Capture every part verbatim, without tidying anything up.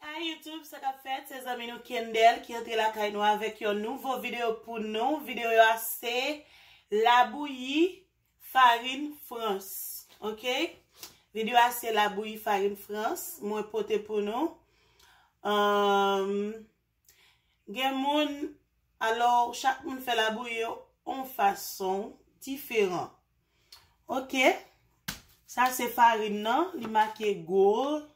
Hi YouTube, sa k ap fèt? Se zanmi nou Kendel ki antre lakay nou avèk yon nouvo videyo pou nou. Videyo a se labouyi farin frans. Ok? Videyo a se labouyi farin frans. Mwen pote pou nou. Ahn, gen moun, alò, chak moun fè labouyi yo yon fason diferan. Ok? Sa se farin nan, li make gold.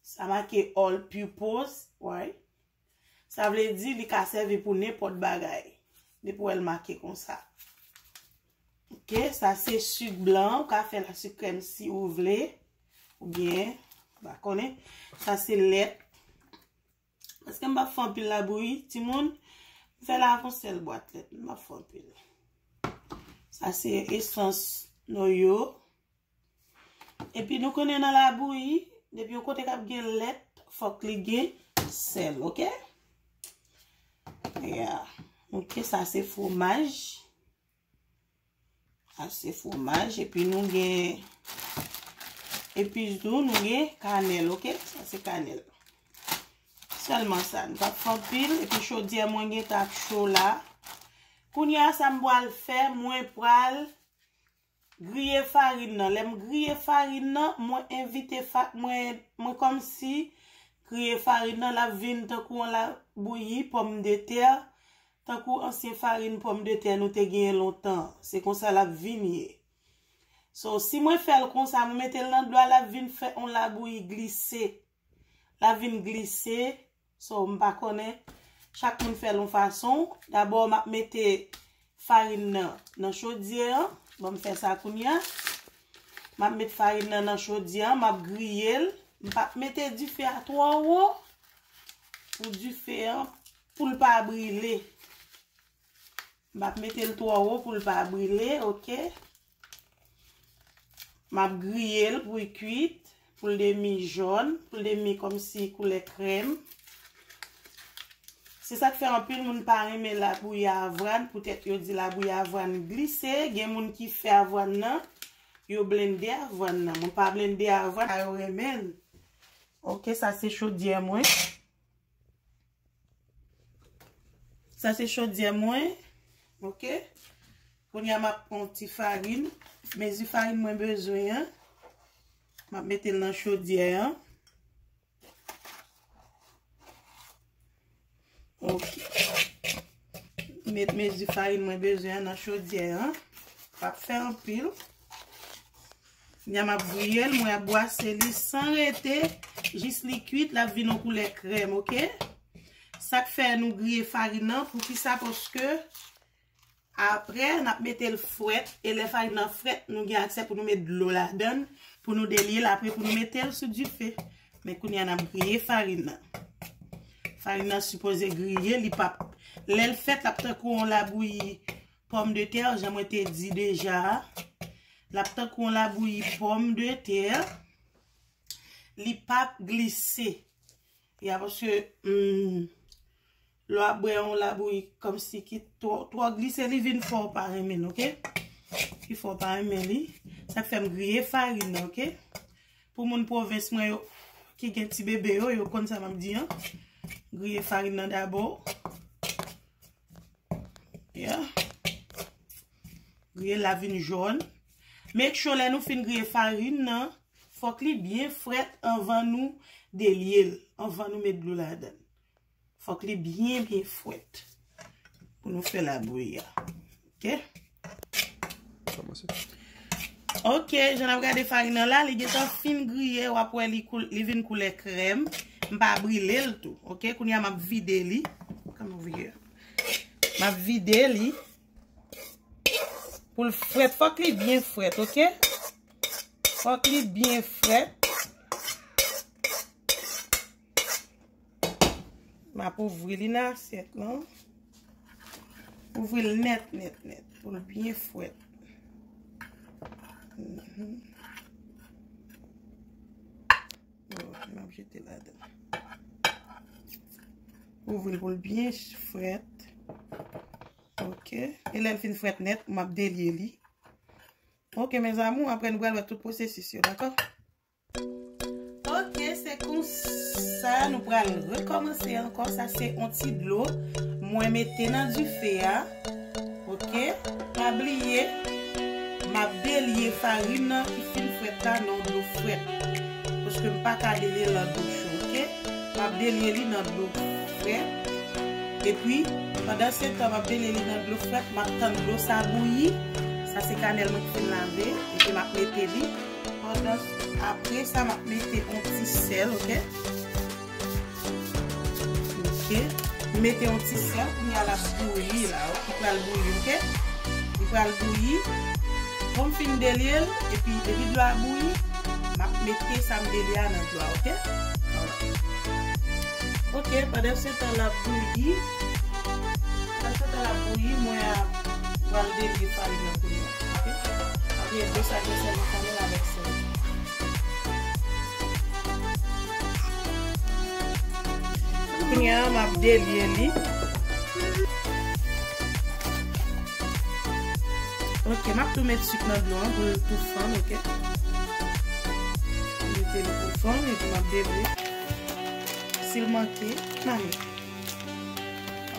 Sa make all purpose, right? Sa vle di li ka sèvi pou nenpòt bagay. Depi w wè l make konsa. Ok, sa se sik blan, ou ka fè l a sik krèm si ou vle. Oubyen, m pa konnen. Sa se lèt. Paske m pa fè anpil labouyi, timoun. M fè la avon sèl bwat lèt, m pa fè anpil. Sa se esans noyo. Epi nou konnen nan labouyi, depi yon kote k ap gen lèt, fòk li gen sèl, ok? Yeah. Ok, sa se fwomaj. Sa se fwomaj, epi nou gen, epi tou nou gen kanèl, ok? Sa se kanèl. Sèlman sa, nou p ap fè anpil, epi chodyè mwen gentan ap cho la. Kounye a sa m pral fè, mwen pral griye farin nan. Lè m griye farin nan, mwen envite fa-, mwen, mwen kòmsi griye farin nan, l ap vin tankou yon labouyi pòmdetè, tankou ansyen farin pòmdetè nou te genyen lontan. Se konsa l ap vin ye. So, si mwen fè l konsa, mwen mete l nan dlo a, l ap vin fè yon labouyi glise. L ap vin glise. So, m pa konnen. Chak moun fè l yon fason. Dabò, m ap mete farin nan nan chodyè an. Ban m fè sa kounye a. M ap met farin nan nan chodyè an. M ap griye l. M p ap mete dife a twò wo pou dife an, pou l pa brile. M p ap mete l twò wo pou l pa brile, ok? M ap griye l pou l kwit, pou l demi jòn, pou l demi kòmsi koulè krèm. Se sa k fè anpil moun pa renmen labouyi avwàn, poutèt yo di labouyi avwàn glise. Gen moun ki fè avwàn nan, yo blende avwàn nan. Mwen pa blende avwàn, sa yo renmen l. Ok, sa se chodyè mwen. Sa se chodyè mwen. Ok. Kounye a m ap pran yon ti farin. Mezi farin mwen bezwen an. M ap mete l nan chodyè an. Ok. Met mezi farin mwen bezwen an nan chodyè an. Pa fè anpil. Kounye a m ap griye l, mwen ap bwase li san rete, jis li kwit, l ap vin yon koulè krèm, ok? Sa k fè nou griye farin nan, poukisa? Paske apre, n ap mete l frèt, e lè farin nan frèt, nou gen aksè pou nou met dlo ladan l, pou nou delye l, apre pou nou mete l sou dife. Men kounye a, n ap griye farin nan. Farin nan sipoze griye, li p ap, lè l fèt, l ap tankou yon labouyi pòmdetè, jan mwen te di deja a. L ap tankou yon labouyi pòmdetè. Li p ap glise. Ya, paske, hmm, lè w ap bwè yon labouyi kòmsi ki twò, twò glise, li vin fè w pa renmen l, ok? Ki fè w pa renmen li. Sa k fè m griye farin nan, ok? Pou moun pwovens mwen yo, ki gen ti bebe yo, yo konn sa m ap di an. Griye farin nan dabò. Yeah. Griye l la vin jòn. Make sure lè nou fin griye farin nan, fòk li byen frèt anvan nou delye l, anvan nou met dlo ladan l. Fòk li byen, byen frèt pou nou fè labouyi a. Ok? Kòmanse. Ok, jan n ap gade farin nan la, li gentan fin griye, w ap wè li koul-, li vin koulè krèm. M pa brile l tou. Ok, kounye a m ap vide li. Kòman vide? M ap vide li. Pou l frèt, fòk li byen frèt, ok? Fòk li byen frèt. M ap ouvri li nan asyèt lan. Ouvri l nèt, nèt, nèt. Pou l byen frèt. Mhm. Bon, m ap jete ladan. Ouvri l pou l byen frèt. Ok. E lè l fin frèt nèt, m ap delye li. Ok, mes amours, apre nou pral wè tout pwosesis yo, dakò? Ok, se kon Sa, nou pral rekòmanse ankò. Sa se yon ti dlo mwen mete nan dife a. Oke? Pa bliye, m ap delye farin nan ki fin frèt la nan dlo frèt. Paske m pa ka delye l nan dlo cho, oke? M ap delye li nan dlo frèt. Epi, pandan se tan m ap delye li nan dlo frèt, m ap tann dlo sa bouyi. Sa se kanèl mwen ki fin lave. Epi m ap mete li. Pandan, apre sa, m ap mete yon ti sèl, oke? Oke. M mete yon ti sèl, kounye a l ap bouyi la, li pral bouyi, oke? Li pral bouyi. Bon, m fin delye l, epi depi dlo a bouyi, m ap mete sa m delye a nan dlo a, oke? Alright. Oke, pandan se tan l ap bouyi, pandan se tan l ap bouyi, mwen a pral delye farin nan kounye a, oke? Apre, dlo sa gen sèlman kanèl avèk sèl. Kounye a, m ap delye li. Oke, m ap tou met sik nan dlo an pou l tou fann, oke? Mete l pou fann, epi m ap delye. Si l manke, m a met.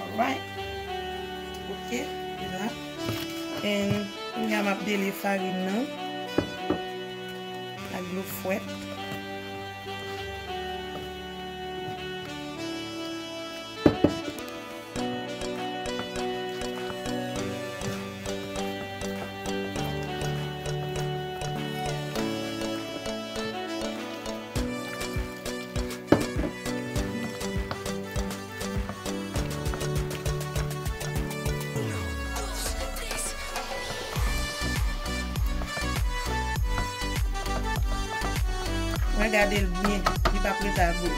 Alright. Oke, e la. And kounye a m ap delye farin nan ak dlo frèt. Mwen gade l byen, li p ap ret a gou.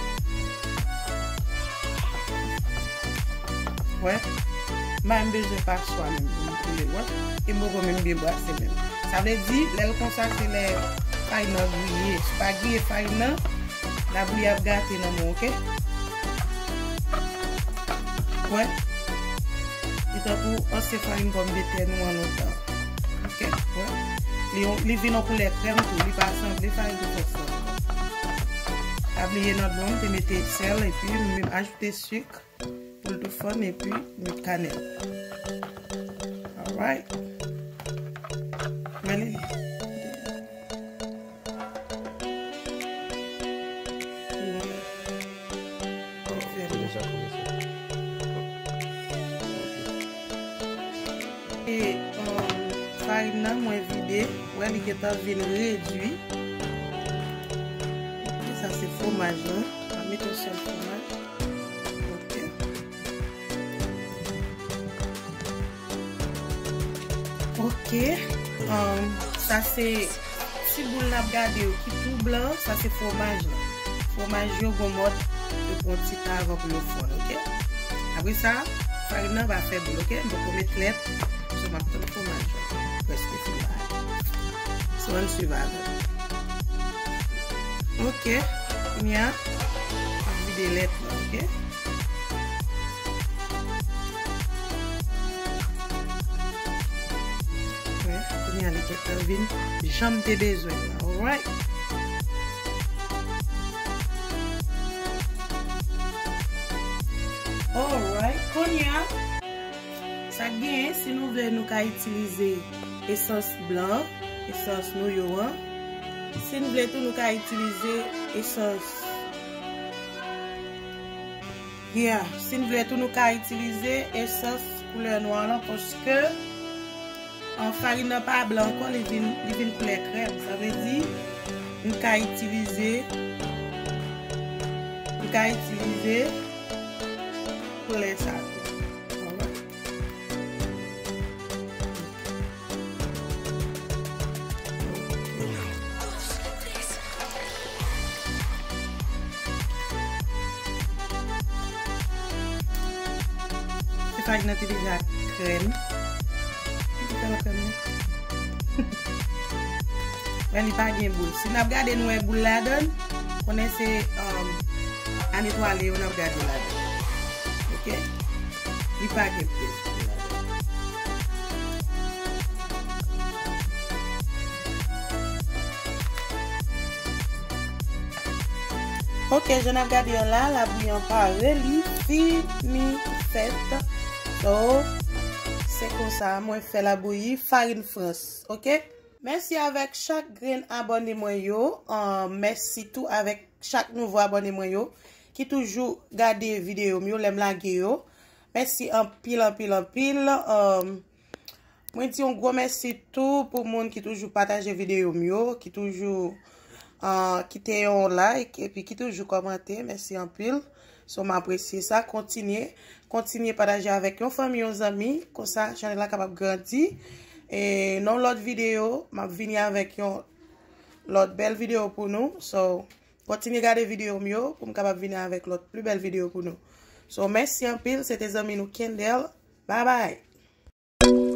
Wè, m pa menm bezwen paswa menm pou m koule l, wè. E m poko menm byen brase menm. Sa vle di, lè l konsa, se lè farin nan griye. Si w pa griye farin nan, labouyi ap gate nan men w, oke? Wè. Li tankou ansyen farin pòmdetè nou an lontan. Oke? Wè. Li, li vin yon koulè krèm tou. Li pa sanble farin ki fè sa. Pa bliye nan dlo, m te mete sèl epi m ajoute sik. Pou l tou fann epi met kanèl. Alright. Mwen li. Deja kòmanse. E, um, farin nan mwen vide. Wè, li gentan vin redui. E sa se fwomaj lan. Mwen mete yon sèl fwomaj. Ok. Ok. Um, sa se ti boul n ap gade yo ki tou blan. Sa se fwomaj lan. Fwomaj yo gon mòd yo pran ti tan avan pou yo fonn, ok? Apre sa, farin nan va fè boul, ok? M poko met lèt. So, m ap tann fwomaj lan. Prèske fin la. So, ann swiv avè m. Ok. Kounye a, m ap vide lèt lan, ok? Wè, kounye a li gentan vin jan m te bezwen l lan. Alright. Alright, kounye a, sa k genyen, si nou vle, nou ka itilize esans blan, esans noyo an. Si n vle tou, nou ka itilize esans Yeah, si n vle tou, nou ka itilize esans koulè nwa lan, paske, an, farin nan pa blan ankò, li vin, li vin koulè krèm. Sa vle di, n ka itilize, n ka itilize koulè sa tou. Alright. Se farin nan te deja krèm. Li te tèlman krèm, wi. Men li pa gen boul. Si n ap gade, nou wè boul ladan l, konnen se, um, anetwale yo n ap gade ladan l. Ok? Li pa gen pyès. Ok, jan n ap gade an la, labouyi an pare, li fini fèt. So, se konsa mwen fè labouyi farin frans, ok? Mèsi avèk chak grenn abòne mwen yo. Ahn, mèsi tou avèk chak nouvo abòne mwen yo ki toujou gade videyo m yo lè m lage yo. Mèsi anpil, anpil, anpil. Ahn, mwen di yon gwo mèsi tou pou moun ki toujou pataje videyo m yo, ki toujou, ahn, kite yon like, epi ki toujou kòmante. Mèsi anpil. So, m apresye sa. Kontinye, kontinye pataje avèk yon fanmi, yon zanmi. Konsa, chanèl la kapab grandi. E nan yon lòt videyo, m ap vini avèk yon lòt bèl videyo pou nou. So, kontinye gade videyo m yo pou m kapab vini avèk lòt pli bèl videyo pou nou. So, mèsi anpil. Se te zanmi nou Kendel. Bye bye.